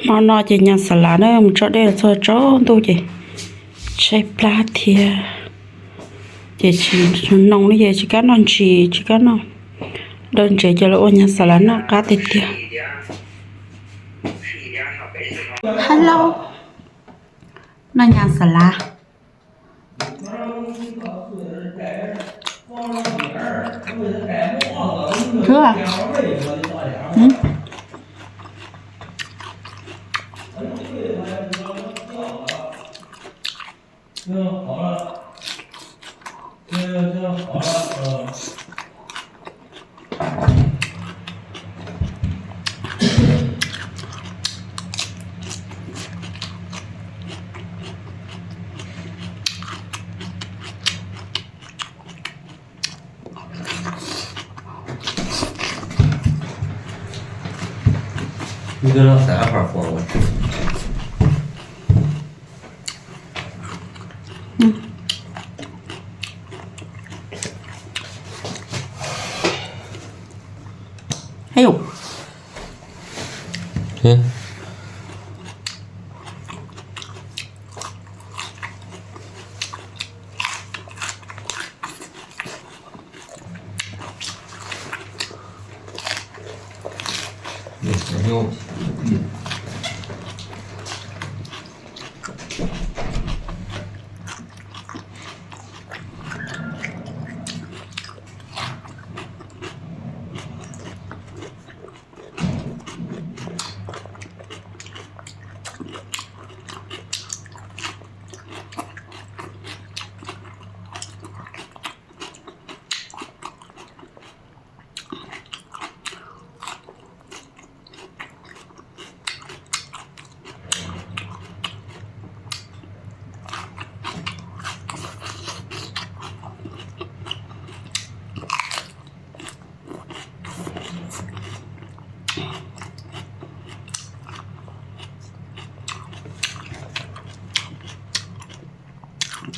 Hmo no ces nyas xas lav na, mus tso dej los txog tsaus ntuj ces tshaib plab thiab. Ces tsis noo li ces tsis kam noj ntsis, tsis kam noj. Daws ntsev ces los ua nyas xas lav noj qab tiag tiag. Hello, noj nyas xas lav.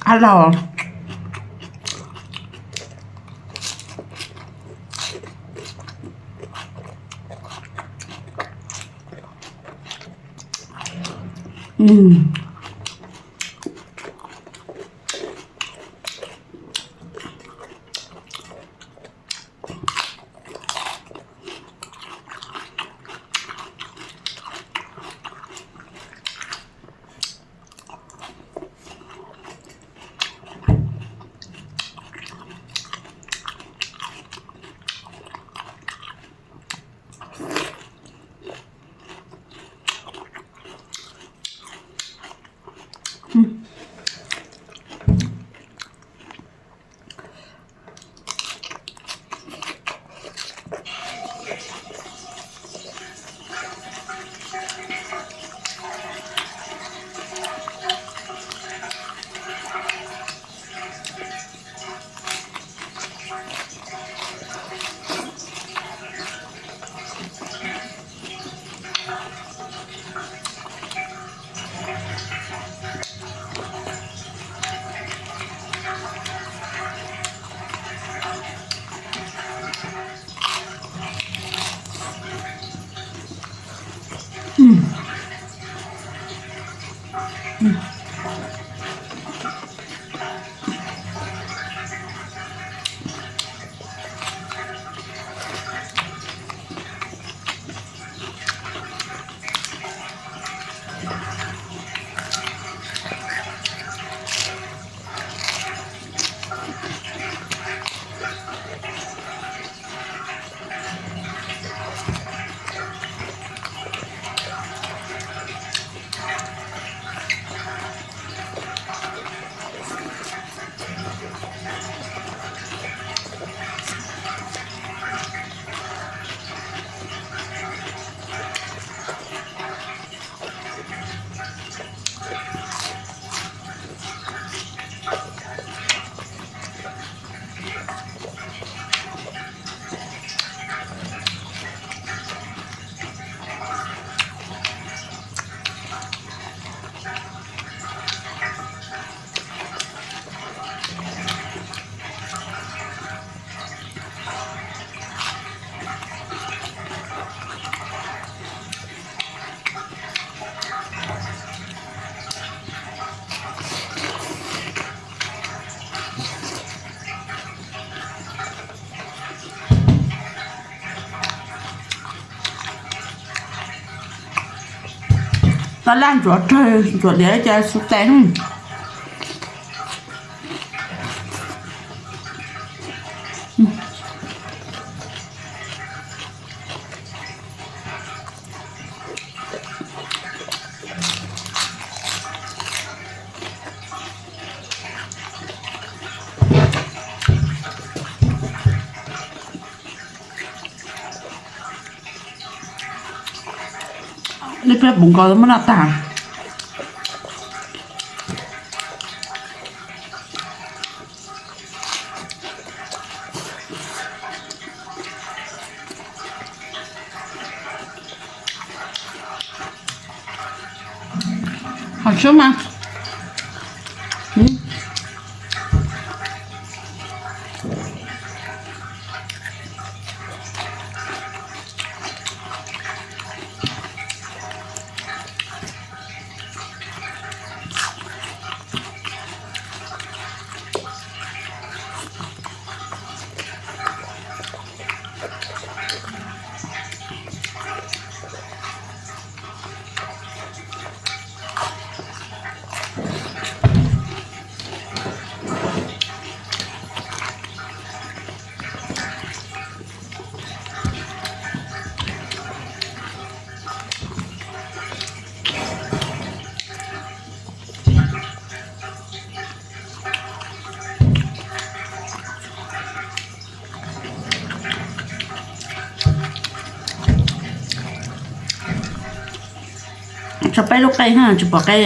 Qab los. Tab laj ntxuav rawg ntxuav diav cas xu tes. Ib pliag puv nkaus muab noj tag. Hov tshwb mas. Tso peb lub qe ha, tsis pom qe.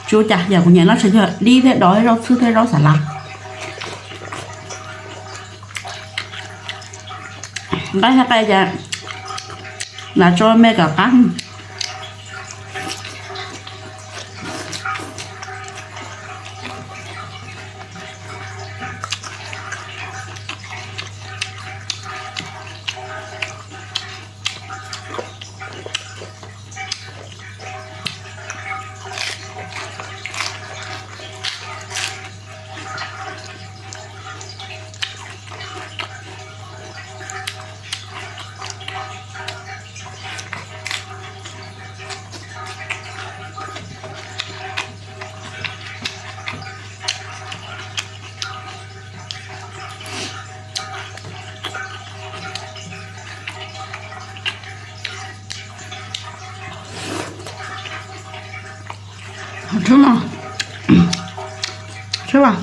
Tsis ua cas, yam kuv nyiam noj tshais yog dib thiab dov thiab zaub txhwb thiab zaub xav lav. Nqaij thiab qe cas lam tso me kom qab. Tshwb mas, tshwb mas.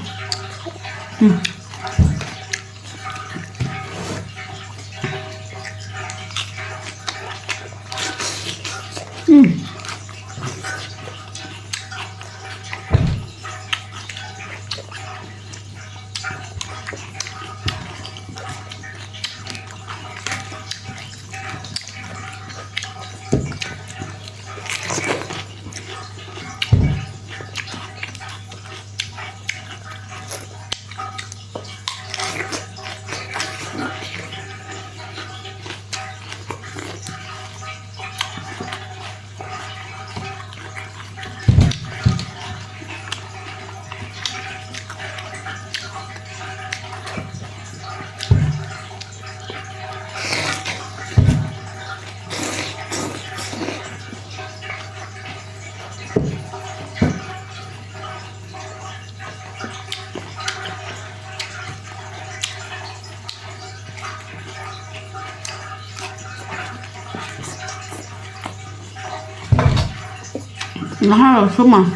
Los hab los xub mas.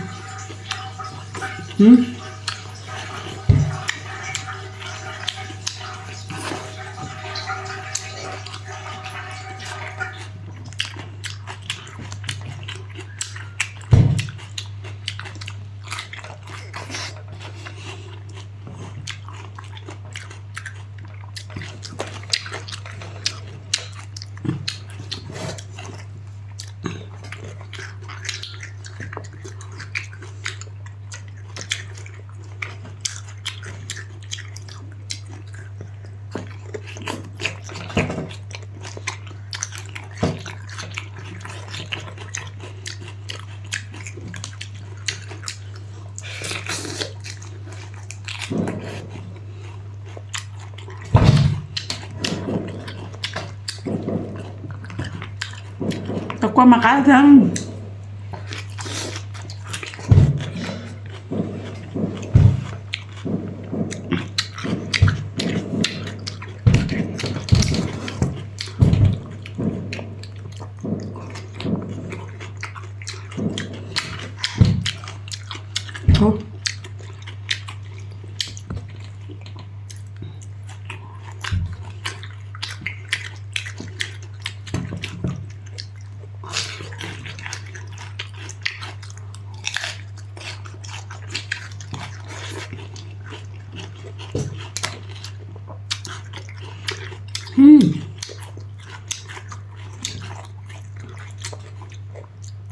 Tau kua mas qab thiab.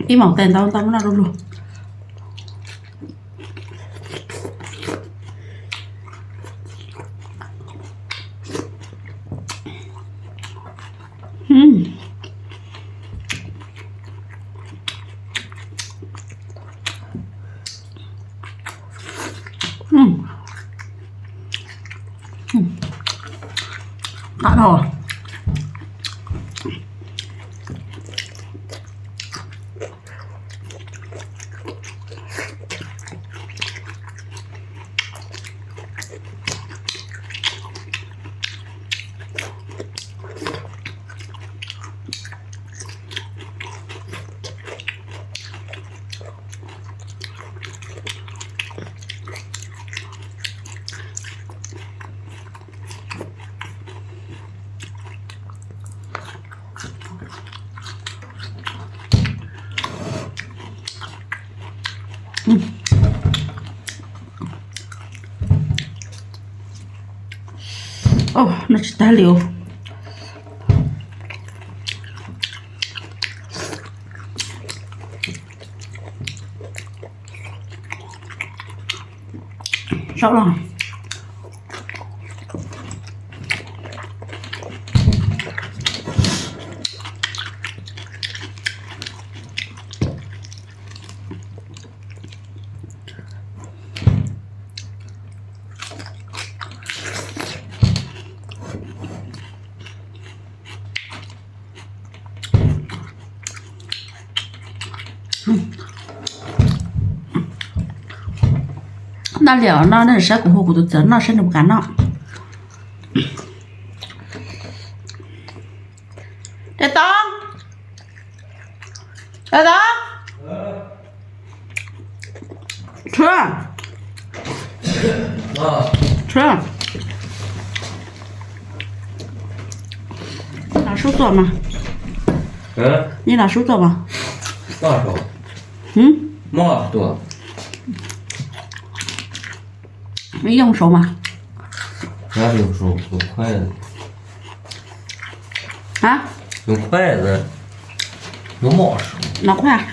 Ib maum tes ntau ntau muab noj du lug. Qab dhau. Noj tsis tag li. Saib los. Noj li os, noj nej saib kuv hu kuv tus txiv noj saib nws puas kam noj. Daim tod, daim tod. Tshuav, tshuav. 拿书做吗？嗯？你拿书做吗？嗯？你用手吗？拿用手，用筷子。啊？用筷子，用毛手。拿筷。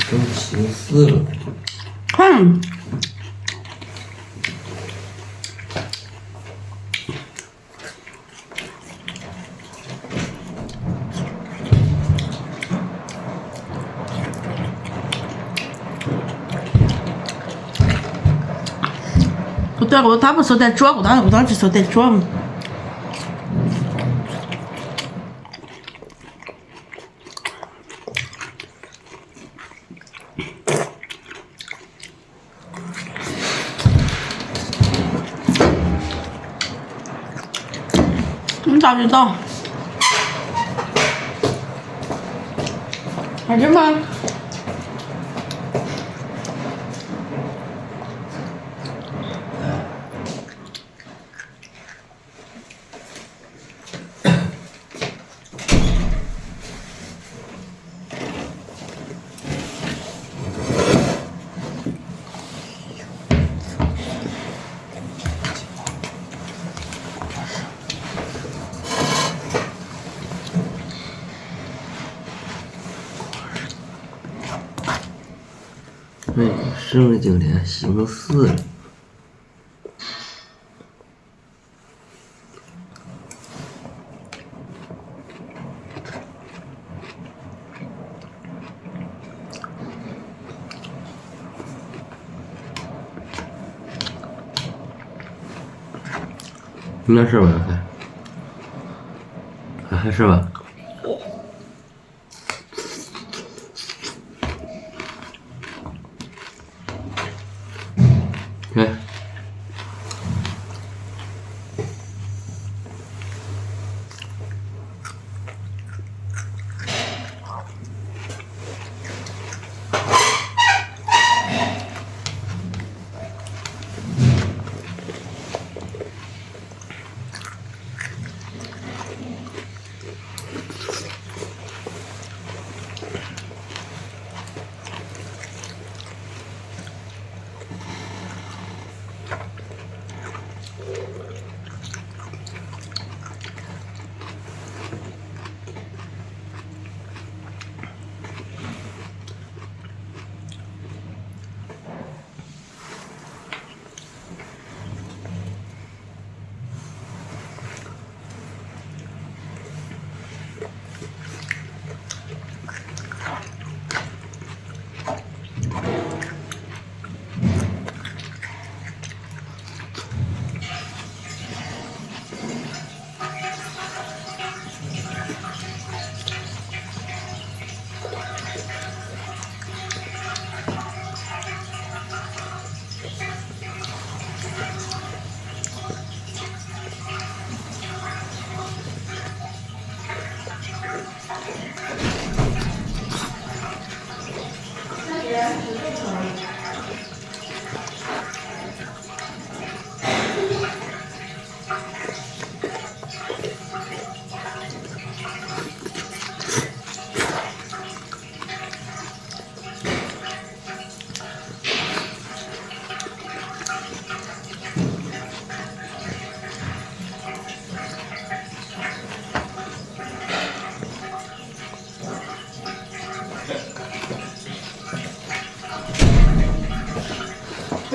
都寻思了。看。 Kuv twb, kuv thab puas xuav tes tsuab, kuv thab, kuv thab tsis xuav tes tsuab. Ntau tsis ntau. Hais thiab mas. Sib nqus xwb.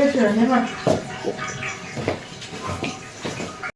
Ua li mas.